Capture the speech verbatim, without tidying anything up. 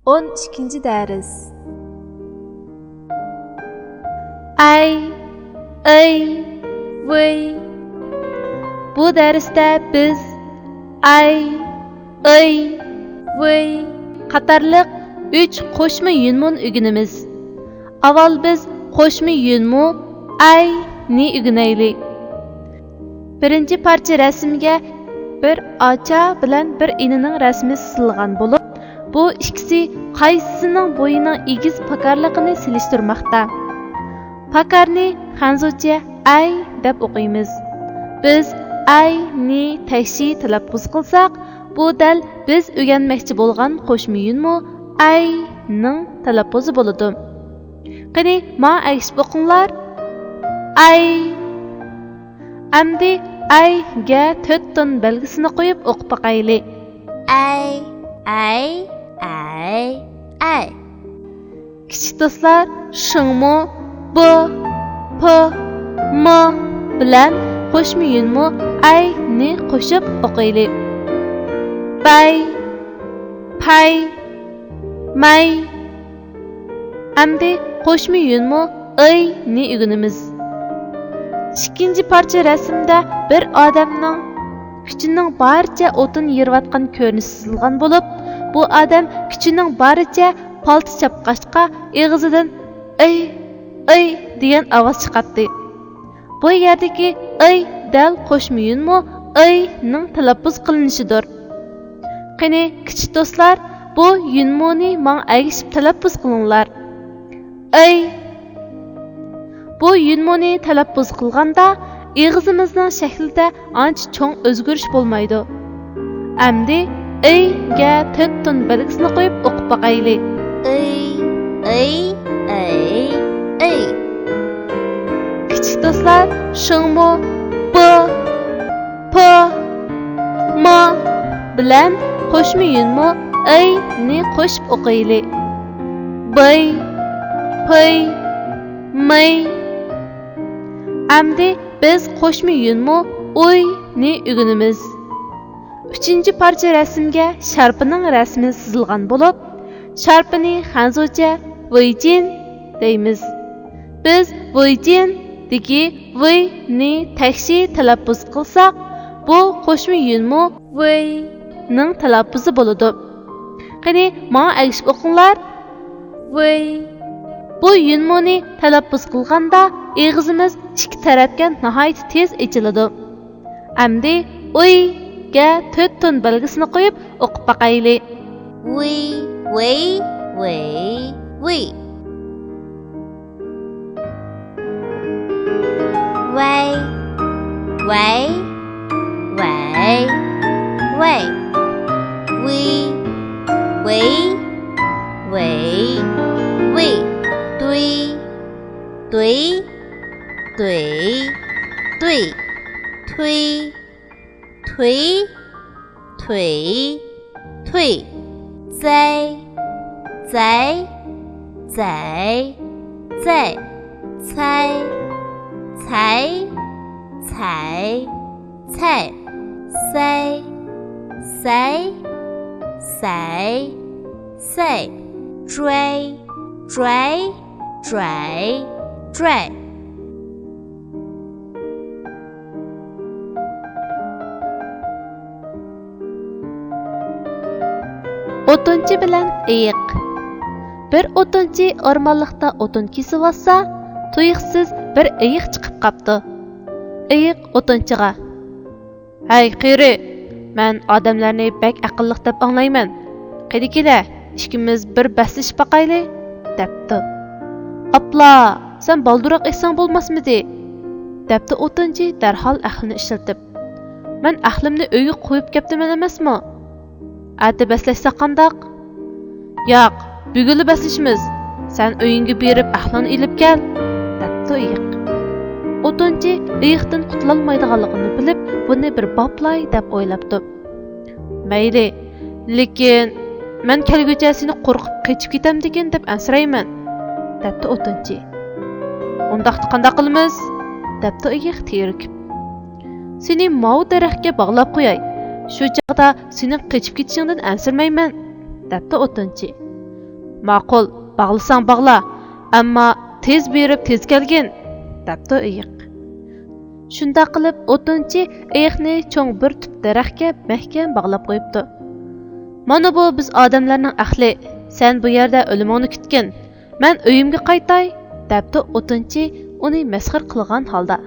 ئون ئىككىنچى دەرس. ئەي، ئەي، ۋەي. بۇ دەرستە بىز ئەي، ئەي، ۋەي قاتارلىق ئۈچ قوشما يۇنمۇنى ئۆگىنىمىز. ئاۋۋال بىز قوشما يۇنمۇ ئەي نى ئۆگىنەيلى. بىرىنچى پارچە رەسىمگە بىر ئاچا بىلەن بىر ئىنىنىڭ رەسىمى سىزىلغان بولۇپ، بۇ ئىككىسى قايسىسىنىڭ بويىنىڭ ئېگىز پاكارلىقىنى سېلىشتۇرماقتا. پاكارنى خەنزۇچە ئەي دەپ ئوقۇيمىز. بىز ئەي نى تەكشى تەلەپپۇز قىلساق، بۇ دەل بىز ئۆگەنمەكچى بولغان قوشما يۇنمۇ ئەي نىڭ تەلەپپۇزى بولىدۇ. قېنى، ماڭا ئەگىشىپ ئوقۇڭلار. ئەي. ئەمدى ئەي گە تۆت تون بەلگىسىنى قويۇپ ئوقۇپ باقايلى. ئەي، ئەي، ئەي، ئەي. كىچىك دوستلار، شىڭمۇ ب، پ، م بىلەن قوشما يۇنمۇ ئەي نى قوشۇپ ئوقۇيلى. بەي، پەي، مەي. ئەمدى قوشما يۇنمۇ ئەي نى ئۆگىنىمىز. ئىككىنچى پارچە رەسىمدە بىر ئادەمنىڭ كۈچىنىڭ بارىچە ئوتۇن يېرىۋاتقان كۆرۈنۈشى سىزىلغان بولۇپ، بۇ ئادەم كۈچىنىڭ بارىچە پالتا چاپقاچقا، ئېغىزىدىن ئەي، ئەي دېگەن ئاۋاز چىقاتتى. بۇ يەردىكى ئەي دەل قوشما يۇنمۇ ئەي نىڭ تەلەپپۇز قىلىنىشىدۇر. قېنى، كىچىك دوستلار، بۇ يۇنمۇنى ماڭا ئەگىشىپ تەلەپپۇز قىلىڭلار. ئەي. بۇ يۇنمۇنى تەلەپپۇز قىلغاندا، ئېغىزىمىزنىڭ شەكلىدە ئانچە چوڭ ئۆزگىرىش بولمايدۇ. ئەمدى ئەي گە تۆت تون بەلگىسىنى قويۇپ ئوقۇپ باقايلى. ئەي، ئەي، ئەي، ئەي. كىچىك دوستلار، شىڭمۇ ب، پ، م بىلەن قوشما يۇنمۇ ئەي نى قوشۇپ ئوقۇيلى. بەي، پەي، مەي. ئەمدى بىز قوشما يۇنمۇ ئۇي نى ئۆگىنىمىز. ئۈچىنچى پارچە رەسىمگە شارپىنىڭ رەسىمى سىزىلغان بولۇپ، شارپىنى خەنزۇچە ۋېيجىن دەيمىز. بىز ۋېيجىن دىكى ۋېي نى تەكشى تەلەپپۇز قىلساق، بۇ قوشما يۇنمۇ ۋېي نىڭ تەلەپپۇزى بولىدۇ. قېنى، ماڭا ئەگىشىپ ئوقۇڭلار. ۋېي. بۇ يۇنمۇنى تەلەپپۇز قىلغاندا، ئېغىزىمىز ئىككى تەرەپكە ناھايىتى تېز ئېچىلىدۇ. ئەمدى ئۇي گە تۆت تون بەلگىسىنى قويۇپ ئوقۇپ باقايلى. ۋېي، ۋېي، ۋېي، ۋېي. ۋەي، ۋەي، ۋەي، ۋەي. ۋېي، ۋېي، ۋېي، ۋېي. دۇي، دۇي، دۇي، دۇي. تۇي، تۇي، تۇي، تۇي. ژەي، ژەي، ژەي، ژەي. چەي، چەي، چەي، چەي. سەي، سەي، سەي، سەي. جۇەي، جۇەي، جۇەي، جۇەي. ئوتۇنچى بىلەن ئېيىق. بىر ئوتۇنچى ئورمانلىقتا ئوتۇن كېسىۋاتسا، تۇيۇقسىز بىر ئېيىق چىقىپ قاپتۇ. ئېيىق ئوتۇنچىغا: «ھەي قېرى، مەن ئادەملەرنى بەك ئەقىللىق دەپ ئاڭلايمەن. قېنى كېلە، ئىككىمىز بىر بەسلىشىپ باقايلى» دەپتۇ. «ئاپلا، سەن بالدۇرراق ئېيتساڭ بولماسمىدى؟» دەپتۇ ئوتۇنچى دەرھال ئەقلىنى ئىشلىتىپ. «مەن ئەقلىمنى ئۆيگە قويۇپ كەپتىمەن ئەمەسمۇ؟ ئەتە بەسلەشسەك قانداق؟» «ياق، بۈگۈنلا بەسلىشىمىز. سەن ئۆيۈڭگە بېرىپ ئەقلىڭنى ئېلىپ كەل» دەپتۇ ئېيىق. ئوتۇنچى ئېيىقتىن قۇتۇلالمايدىغانلىقىنى بىلىپ، بۇنى بىر باپلاي دەپ ئويلاپتۇ. «مەيلى، لېكىن مەن كەلگۈچە سېنى قورقۇپ قېچىپ كېتەمدىكىن دەپ ئەنسىرەيمەن» دەپتۇ ئوتۇنچى. «ئۇنداقتا قانداق قىلىمىز؟» دەپتۇ ئېيىق تېرىكىپ. «سېنى ماۋۇ دەرەخكە باغلاپ قوياي. شۇ چاغدا سېنىڭ قېچىپ كېتىشىڭدىن ئەنسىرىمەيمەن» دەپتۇ ئوتۇنچى. ماقۇل، باغلىساڭ باغلا، ئەمما تېز بېرىپ تېز كەلگىن، دەپتۇ ئېيىق. شۇنداق قىلىپ ئوتۇنچى ئېيىقنى چوڭ بىر تۈپ دەرەخكە مەھكەم باغلاپ قويۇپتۇ. مانا بۇ بىز ئادەملەرنىڭ ئەقلى، سەن بۇ يەردە ئۆلۈمۈڭنى كۈتكىن، مەن ئۆيۈمگە قايتاي، دەپتۇ ئوتۇنچى ئۇنى مەسخىرە قىلغان ھالدا.